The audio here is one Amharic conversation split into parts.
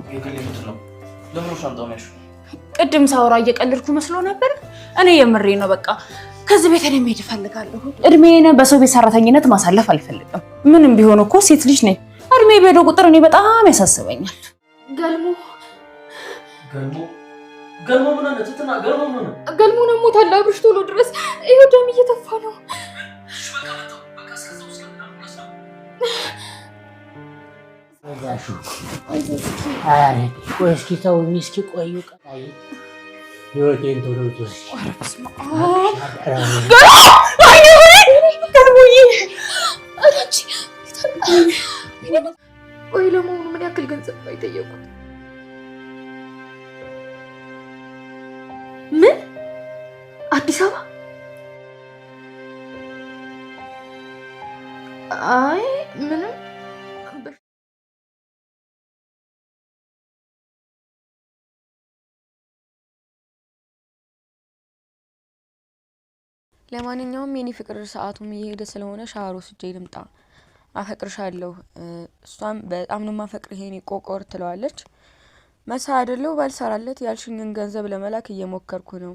የግሌ ምንድን ነው? ለምን ሻንጣውን ያልሽው? ቅድም ሳወራ እየቀለድኩ መስሎ ነበር። እኔ የምሬ ነው። በቃ ከዚህ ቤት እኔ መሄድ እፈልጋለሁ። እድሜን በሰው ቤት ሰራተኝነት ማሳለፍ አልፈልግም። ምንም ቢሆን እኮ ሴት ልጅ ነኝ። እድሜ በሄደ ቁጥር እኔ በጣም ያሳስበኛል። ገልሞ ገልሞ ገልሞ ምን ሆነ? ትትና ገልሞ ምን ሆነ? ገልሞ ነው ሞታል። አብርሽ ቶሎ ድረስ። ይኸው ደም እየተፋ ነው። ቆይ እስኪ ተውኝ፣ እስኪ ቆዩ። ቀጣይ ህይወቴን ቶሎ ቆይ ለመሆኑ ምን ያክል ገንዘብ ነው የጠየቁት? ምን አዲስ አበባ? አይ ምንም። ለማንኛውም የኔ ፍቅር ሰዓቱም እየሄደ ስለሆነ ሻወር ወስጄ ልምጣ። አፈቅርሻለሁ። እሷም በጣም ነው የማፈቅርህ የኔ ቆቆር ትለዋለች። መሳ አይደለው ባልሰራለት ያልሽኝን ገንዘብ ለመላክ እየሞከርኩ ነው።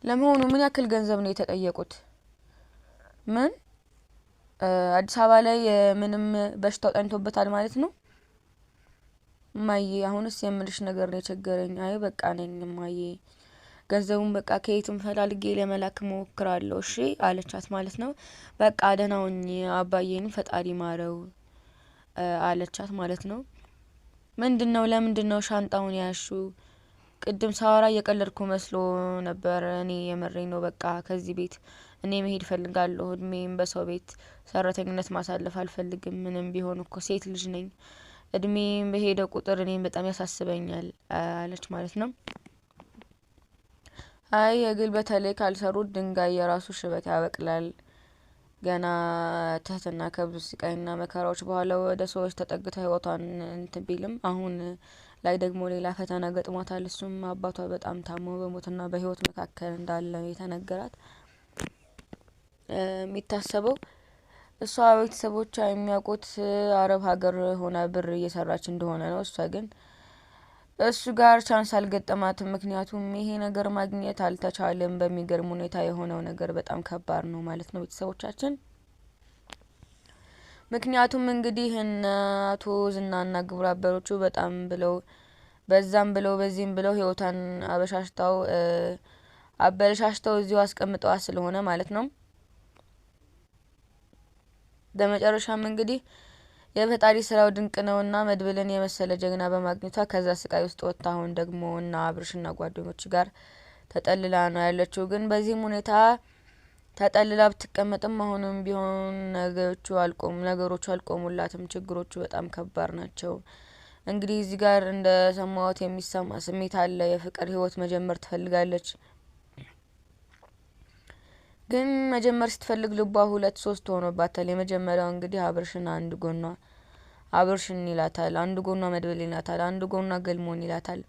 ለመሆኑ ምን ያክል ገንዘብ ነው የተጠየቁት? ምን አዲስ አበባ ላይ ምንም በሽታው ጠንቶበታል ማለት ነው? እማዬ አሁንስ የምልሽ ነገር ነው የቸገረኝ። አይ በቃ ነኝ እማዬ፣ ገንዘቡን በቃ ከየትም ፈላልጌ ለመላክ ሞክራለሁ እሺ አለቻት ማለት ነው። በቃ ደህና ሁኚ አባዬን ፈጣሪ ማረው አለቻት ማለት ነው። ምንድን ነው ለምንድን ነው ሻንጣውን ያሹ? ቅድም ሳወራ እየቀለድኩ መስሎ ነበር። እኔ የምሬ ነው። በቃ ከዚህ ቤት እኔ መሄድ እፈልጋለሁ። እድሜም በሰው ቤት ሰራተኝነት ማሳለፍ አልፈልግም። ምንም ቢሆን እኮ ሴት ልጅ ነኝ። እድሜም በሄደ ቁጥር እኔም በጣም ያሳስበኛል አለች ማለት ነው። አይ የግል በተለይ ካልሰሩት ድንጋይ የራሱ ሽበት ያበቅላል። ገና ትህትና ከብዙ ስቃይና መከራዎች በኋላ ወደ ሰዎች ተጠግታ ህይወቷን እንትን ቢልም አሁን ላይ ደግሞ ሌላ ፈተና ገጥሟታል። እሱም አባቷ በጣም ታሞ በሞትና በህይወት መካከል እንዳለ የተነገራት። የሚታሰበው እሷ ቤተሰቦቿ የሚያውቁት አረብ ሀገር ሆና ብር እየሰራች እንደሆነ ነው። እሷ ግን እሱ ጋር chance አልገጠማትም። ምክንያቱም ይሄ ነገር ማግኘት አልተቻለም። በሚገርም ሁኔታ የሆነው ነገር በጣም ከባድ ነው ማለት ነው ቤተሰቦቻችን። ምክንያቱም እንግዲህ እነ አቶ ዝናና ግብረ አበሮቹ በጣም ብለው በዛም ብለው በዚህም ብለው ህይወቷን አበሻሽተው አበለሻሽተው እዚሁ አስቀምጠዋት ስለሆነ ማለት ነው። በመጨረሻም እንግዲህ የፈጣሪ ስራው ድንቅ ነውና መድብልን የመሰለ ጀግና በማግኘቷ ከዛ ስቃይ ውስጥ ወጥታ አሁን ደግሞ እና አብርሽና ጓደኞች ጋር ተጠልላ ነው ያለችው። ግን በዚህም ሁኔታ ተጠልላ ብትቀመጥም አሁንም ቢሆን ነገሮቹ አልቆሙላትም። ችግሮቹ በጣም ከባድ ናቸው። እንግዲህ እዚህ ጋር እንደ ሰማሁት የሚሰማ ስሜት አለ። የፍቅር ህይወት መጀመር ትፈልጋለች። ግን መጀመር ስትፈልግ ልቧ ሁለት ሶስት ሆኖባታል። የመጀመሪያው እንግዲህ አብርሽን አንድ ጎኗ አብርሽን ይላታል፣ አንድ ጎኗ መድብል ይላታል፣ አንድ ጎኗ ገልሞን ይላታል።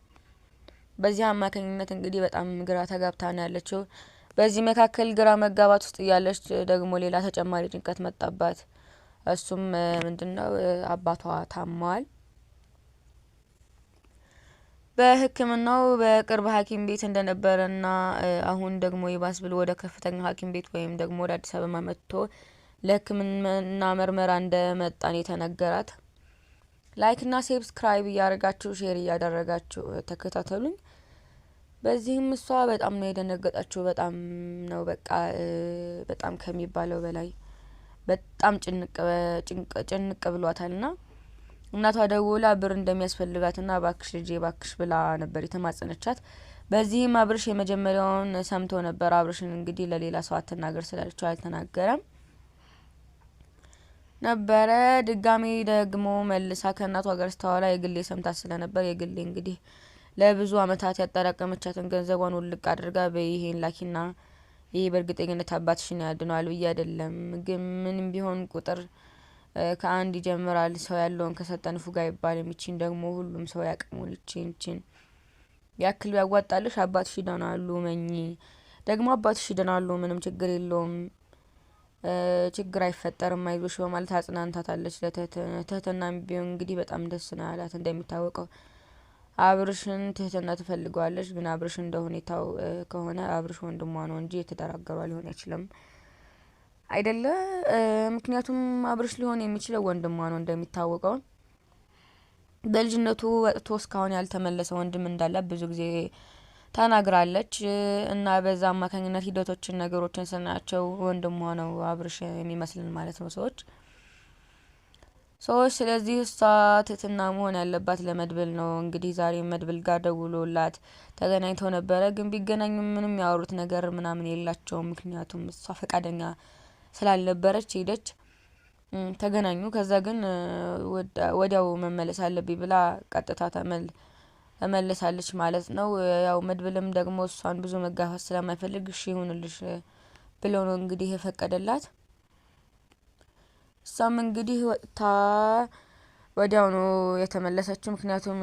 በዚህ አማካኝነት እንግዲህ በጣም ግራ ተጋብታ ነው ያለችው። በዚህ መካከል ግራ መጋባት ውስጥ እያለች ደግሞ ሌላ ተጨማሪ ጭንቀት መጣባት። እሱም ምንድነው አባቷ ታመዋል። በሕክምናው በቅርብ ሐኪም ቤት እንደነበረና አሁን ደግሞ ይባስ ብሎ ወደ ከፍተኛ ሐኪም ቤት ወይም ደግሞ ወደ አዲስ አበባ መጥቶ ለሕክምና ምርመራ እንደመጣን የተነገራት። like ና subscribe እያደረጋችሁ share እያደረጋችሁ ተከታተሉኝ። በዚህም እሷ በጣም ነው የደነገጠችው። በጣም ነው በቃ በጣም ከሚባለው በላይ በጣም ጭንቅ ጭንቅ ብሏታልና እናቷ ደውላ ብር እንደሚያስፈልጋትና እባክሽ ልጄ እባክሽ ብላ ነበር የተማጸነቻት። በዚህም አብርሽ የመጀመሪያውን ሰምቶ ነበር። አብርሽን እንግዲህ ለሌላ ሰው አትናገር ስላለችው አልተናገረም ነበረ። ድጋሚ ደግሞ መልሳ ከእናቷ ጋር ስታወራ የግሌ ሰምታት ስለነበር የግሌ እንግዲህ ለብዙ አመታት ያጠራቀመቻትን ገንዘቧን ውልቅ አድርጋ በይሄን ላኪና ይሄ በእርግጠኝነት አባትሽን ያድነዋል ብዬ አይደለም፣ ግን ምንም ቢሆን ቁጥር ከአንድ ይጀምራል። ሰው ያለውን ከሰጠን ፉጋ አይባልም። ይቺን ደግሞ ሁሉም ሰው ያቅሙን ይቺን ይቺን ያክል ቢያዋጣልሽ አባትሽ ይድናሉ። መኝ ደግሞ አባትሽ ይድናሉ፣ ምንም ችግር የለውም። ችግር አይፈጠርም አይዞሽ በማለት አጽናንታታለች። ለትህትና ቢሆን እንግዲህ በጣም ደስ ነው ያላት። እንደሚታወቀው አብርሽን ትህትና ትፈልገዋለች። ግን አብርሽ እንደ ሁኔታው ከሆነ አብርሽ ወንድሟ ነው እንጂ የተደራገሯ ሊሆን አይችልም አይደለ? ምክንያቱም አብርሽ ሊሆን የሚችለው ወንድሟ ነው። እንደሚታወቀው በልጅነቱ ወጥቶ እስካሁን ያልተመለሰ ወንድም እንዳለ ብዙ ጊዜ ተናግራለች። እና በዛ አማካኝነት ሂደቶችን ነገሮችን ስናያቸው ወንድሟ ነው አብርሽ የሚመስልን ማለት ነው ሰዎች። ስለዚህ እሷ ትህትና መሆን ያለባት ለመድብል ነው። እንግዲህ ዛሬ መድብል ጋር ደውሎላት ተገናኝተው ነበረ። ግን ቢገናኙ ምንም ያወሩት ነገር ምናምን የላቸውም። ምክንያቱም እሷ ፈቃደኛ ስላልነበረች ሄደች፣ ተገናኙ። ከዛ ግን ወዲያው መመለስ አለብኝ ብላ ቀጥታ ተመልሳለች ማለት ነው። ያው መድብልም ደግሞ እሷን ብዙ መጋፋት ስለማይፈልግ እሺ ይሁንልሽ ብሎ ነው እንግዲህ የፈቀደላት። እሷም እንግዲህ ወጥታ ወዲያው ነው የተመለሰችው። ምክንያቱም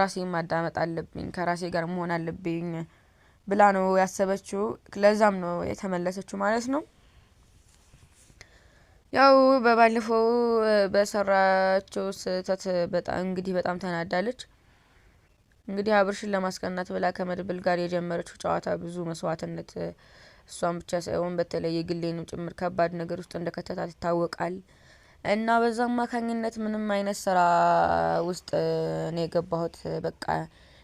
ራሴን ማዳመጥ አለብኝ፣ ከራሴ ጋር መሆን አለብኝ ብላ ነው ያሰበችው። ለዛም ነው የተመለሰችው ማለት ነው። ያው በባለፈው በሰራችው ስህተት በጣም እንግዲህ በጣም ተናዳለች። እንግዲህ አብርሽን ለማስቀናት ብላ ከመድብል ጋር የጀመረችው ጨዋታ ብዙ መስዋዕትነት እሷን ብቻ ሳይሆን በተለይ የግሌንም ጭምር ከባድ ነገር ውስጥ እንደከተታት ይታወቃል። እና በዛ አማካኝነት ምንም አይነት ስራ ውስጥ ነው የገባሁት፣ በቃ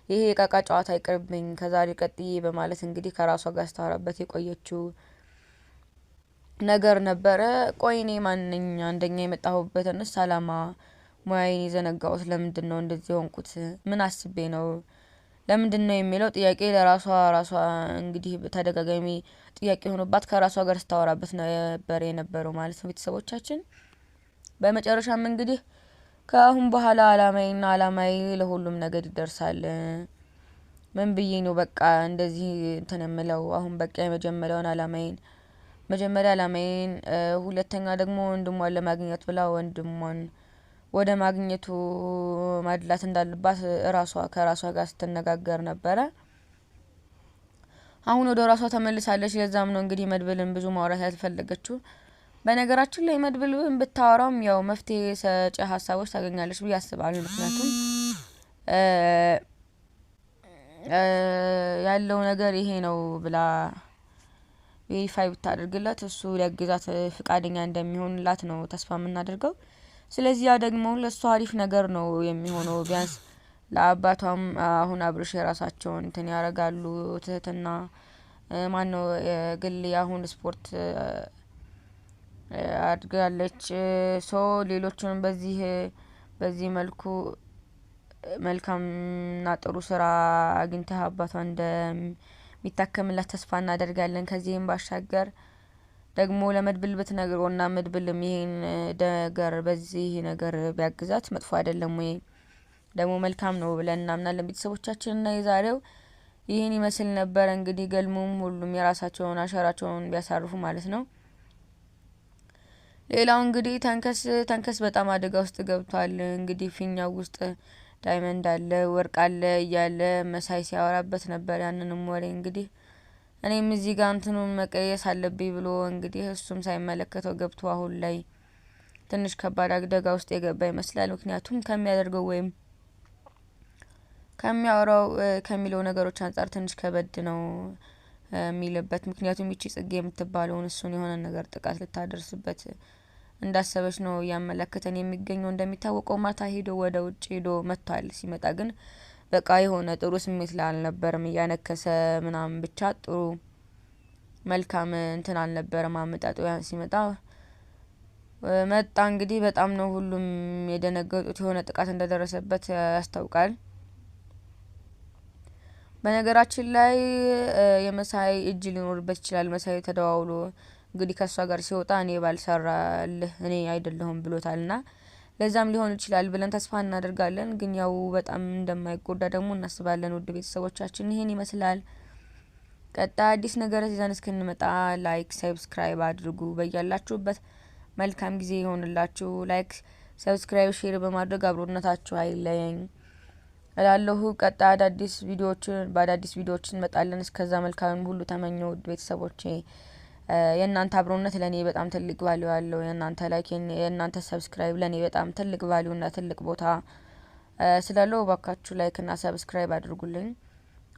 ይሄ የቃቃ ጨዋታ አይቅርብኝ ከዛሬ ቀጥዬ በማለት እንግዲህ ከራሷ ጋር ስታወራበት የቆየችው ነገር ነበረ። ቆይ እኔ ማን ነኝ? አንደኛ የመጣሁበትንስ አላማ ሙያዬን የዘነጋሁት ለምንድን ነው? እንደዚህ የሆንኩት ምን አስቤ ነው? ለምንድን ነው የሚለው ጥያቄ ለራሷ ራሷ እንግዲህ ተደጋጋሚ ጥያቄ ሆኖባት ከራሷ ጋር ስታወራበት ነበር የነበረው ማለት ነው ቤተሰቦቻችን። በመጨረሻም እንግዲህ ከአሁን በኋላ አላማዬና አላማዬ ለሁሉም ነገር ይደርሳል። ምን ብዬ ነው በቃ እንደዚህ እንትን የምለው? አሁን በቃ የመጀመሪያውን አላማዬን መጀመሪያ አላማዬን፣ ሁለተኛ ደግሞ ወንድሟን ለማግኘት ብላ ወንድሟን ወደ ማግኘቱ ማድላት እንዳለባት ራሷ ከራሷ ጋር ስትነጋገር ነበረ። አሁን ወደ ራሷ ተመልሳለች። ለዛም ነው እንግዲህ መድብልን ብዙ ማውራት ያልፈለገችው። በነገራችን ላይ መድብልን ብታወራም ያው መፍትሄ ሰጪ ሀሳቦች ታገኛለች ብዬ አስባለሁ። ምክንያቱም ያለው ነገር ይሄ ነው ብላ verify ብታደርግላት እሱ ሊያግዛት ፍቃደኛ እንደሚሆንላት ነው ተስፋ የምናደርገው። ስለዚህ ያ ደግሞ ለእሱ አሪፍ ነገር ነው የሚሆነው። ቢያንስ ለአባቷም አሁን አብርሽ የራሳቸውን እንትን ያደርጋሉ። ትህትና ማን ነው የግል የአሁን ስፖርት አድጋለች። so ሌሎቹንም በዚህ መልኩ መልካምና ጥሩ ስራ አግኝተህ አባቷ እንደሚታከምላት ተስፋ እናደርጋለን። ከዚህም ባሻገር ደግሞ ለመድብል ብትነግረውና መድብልም ይሄን ነገር በዚህ ነገር ቢያግዛት መጥፎ አይደለም ወይ ደግሞ መልካም ነው ብለን እናምናለን። ቤተሰቦቻችንና የዛሬው ይህን ይመስል ነበር። እንግዲህ ገልሙም ሁሉም የራሳቸውን አሻራቸውን ቢያሳርፉ ማለት ነው። ሌላው እንግዲህ ተንከስ በጣም አደጋ ውስጥ ገብቷል። እንግዲህ ፊኛው ውስጥ diamond አለ ወርቅ አለ እያለ መሳይ ሲያወራበት ነበር። ያንንም ወሬ እንግዲህ እኔም እዚህ ጋር እንትኑን መቀየስ አለብኝ ብሎ እንግዲህ እሱም ሳይመለከተው ገብቶ አሁን ላይ ትንሽ ከባድ አደጋ ውስጥ የገባ ይመስላል። ምክንያቱም ከሚያደርገው ወይም ከሚያወራው ከሚለው ነገሮች አንጻር ትንሽ ከበድ ነው የሚልበት። ምክንያቱም ይቺ ጽጌ የምትባለውን እሱን የሆነ ነገር ጥቃት ልታደርስበት እንዳሰበች ነው እያመለከተን የሚገኘው። እንደሚታወቀው ማታ ሄዶ ወደ ውጭ ሄዶ መጥቷል። ሲመጣ ግን በቃ የሆነ ጥሩ ስሜት ላይ አልነበረም። እያነከሰ ምናምን ብቻ ጥሩ መልካም እንትን አልነበረም አመጣጡ። ያን ሲመጣ መጣ እንግዲህ በጣም ነው ሁሉም የደነገጡት። የሆነ ጥቃት እንደደረሰበት ያስታውቃል። በነገራችን ላይ የመሳይ እጅ ሊኖርበት ይችላል። መሳይ ተደዋውሎ እንግዲህ ከሷ ጋር ሲወጣ እኔ ባልሰራልህ እኔ አይደለሁም ብሎታልና ለዛም ሊሆን ይችላል ብለን ተስፋ እናደርጋለን። ግን ያው በጣም እንደማይጎዳ ደግሞ እናስባለን። ውድ ቤተሰቦቻችን ይሄን ይመስላል። ቀጣይ አዲስ ነገር ይዘን እስክንመጣ like፣ subscribe አድርጉ። በያላችሁበት መልካም ጊዜ ይሆንላችሁ። like፣ subscribe፣ share በማድረግ አብሮነታችሁ አይለየኝ እላለሁ። ቀጣይ አዳዲስ ቪዲዮዎችን በአዳዲስ ቪዲዮዎች እንመጣለን። እስከዛ መልካም ሁሉ ተመኘው ውድ ቤተሰቦቼ። የእናንተ አብሮነት ለእኔ በጣም ትልቅ value ያለው፣ የእናንተ like፣ የእናንተ subscribe ለእኔ በጣም ትልቅ value እና ትልቅ ቦታ ስላለው እባካችሁ like እና subscribe አድርጉልኝ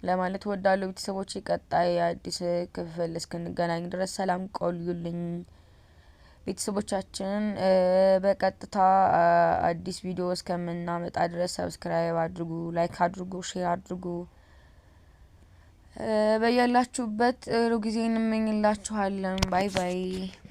ለማለት እወዳለሁ። ቤተሰቦች፣ ቀጣይ አዲስ ክፍል እስክንገናኝ ድረስ ሰላም ቆዩልኝ። ቤተሰቦቻችን፣ በቀጥታ አዲስ ቪዲዮ እስከምናመጣ ድረስ subscribe አድርጉ፣ like አድርጉ፣ share አድርጉ። በያላችሁበት ጥሩ ጊዜ እንመኝላችኋለን። Bye bye።